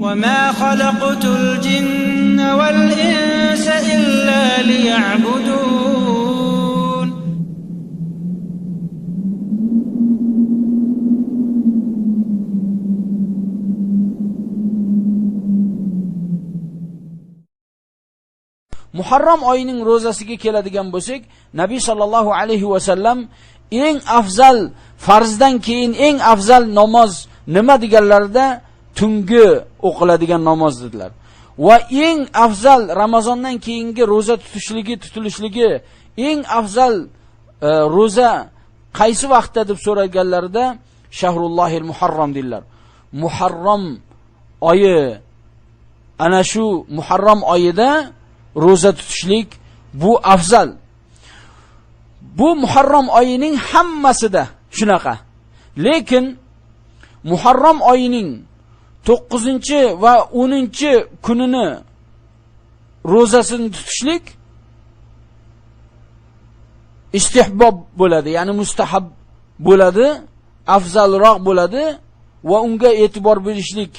وما خلقت الجن والإنس إلا ليعبدون. Muharram oyining ro'zasiga keladigan bo'lsak, Nabiy sallallohu alayhi va sallam eng afzal farzdan keyin eng afzal namoz nima deganlarida tungi o'qiladigan namoz dedilar. Va eng afzal Ramazondan keyingi ro'za tutilishligi, eng afzal ro'za qaysi vaqtda deb so'raganlarida Shahrullohil Muharram dedilar. Muharram oyi, ana shu Muharram oyida ro'za tutishlik bu afzal. Bu Muharram oyining hammasida shunaqa. Lekin Muharram oyining 9 va 10 kunini ro'zasini tutishlik istihbob bo'ladi, ya'ni mustahab bo'ladi, afzalroq bo'ladi va unga e'tibor berishlik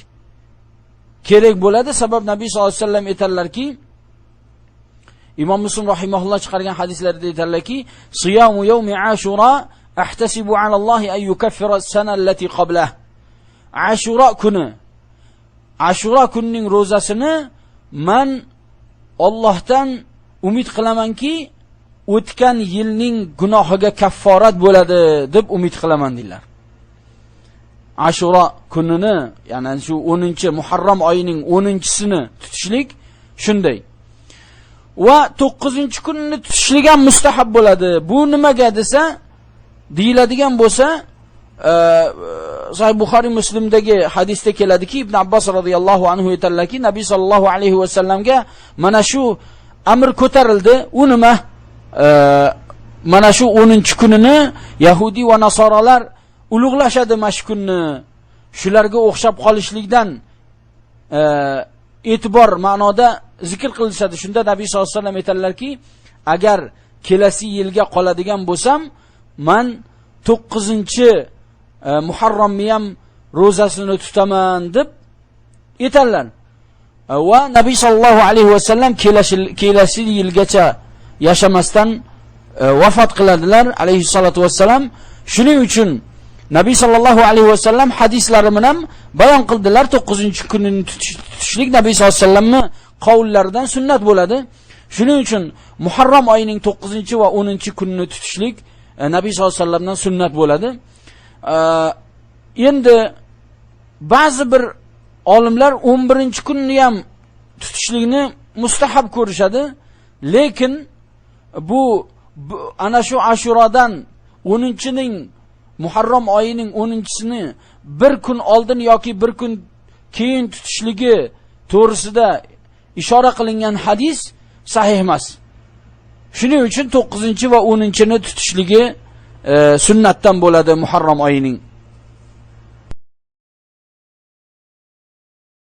kerak bo'ladi. Sabab Nabiy sollallohu alayhi vasallam aytadilarki, Imom Muslim rahimahulloh chiqargan hadislarda aytadilarki, siyamu yawmi Ashura ahtasibu ala Allohi an yukaffira as-sana allati qablah. Ashura kuni, Ashura kunining ro'zasini men Allohdan umid qilamanki, o'tgan yilning gunohiga kafforat bo'ladi deb umid qilaman deylar. Ashura kunini, ya'ni shu 10 Muharram oyining 10-sini tutishlik shunday. Va 9-kunini tutishlik ham mustahab bo'ladi. Bu nimaga desa, deyiladigan bo'lsa, Sahih Buxoriy Muslimdagi hadisda keladiki, Ibn Abbos radhiyallohu anhu aytadilarki, Nabiy sallallohu alayhi va sallamga mana shu amr ko'tarildi. U nima? Mana shu 10-kunini Yahudi va nasoralar ulug'lashadi mana shu kunni. Shularga o'xshab qolishlikdan e'tibor ma'noda zikr qilishadi. Shunda Nabiy sollallohu alayhi vasallam aytadilarki, agar kelasi yilga qoladigan bo'lsam, men 9 Muharramni ham ro'zasini tutaman deb aytadilar. Va Nabiy sollallohu alayhi vasallam kelasi yilgacha yashamasdan vafot qiladilar alayhi salatu vassalam. Shuning uchun Nabiy sallallohu alayhi vasallam hadislari bilan bayon qildilar. 9-kunini tutishlik Nabiy sollallohu alayhi vasallamning qavllaridan sunnat bo'ladi. Shuning uchun Muharram oyining 9 va 10 kunini tutishlik Nabiy sollallohu alayhi vasallamdan sunnat bo'ladi. Endi ba'zi bir olimlar 11-kunni ham tutishlikni mustahab ko'rishadi, lekin bu ana shu Ashuradan 10-ning Muharram oyining 10-sini bir kun oldin yoki bir kun keyin tutishligi to'g'risida ishora qilingan hadis sahih emas. Shuning uchun 9 va 10-ni tutishligi sunnatdan bo'ladi Muharram oyining.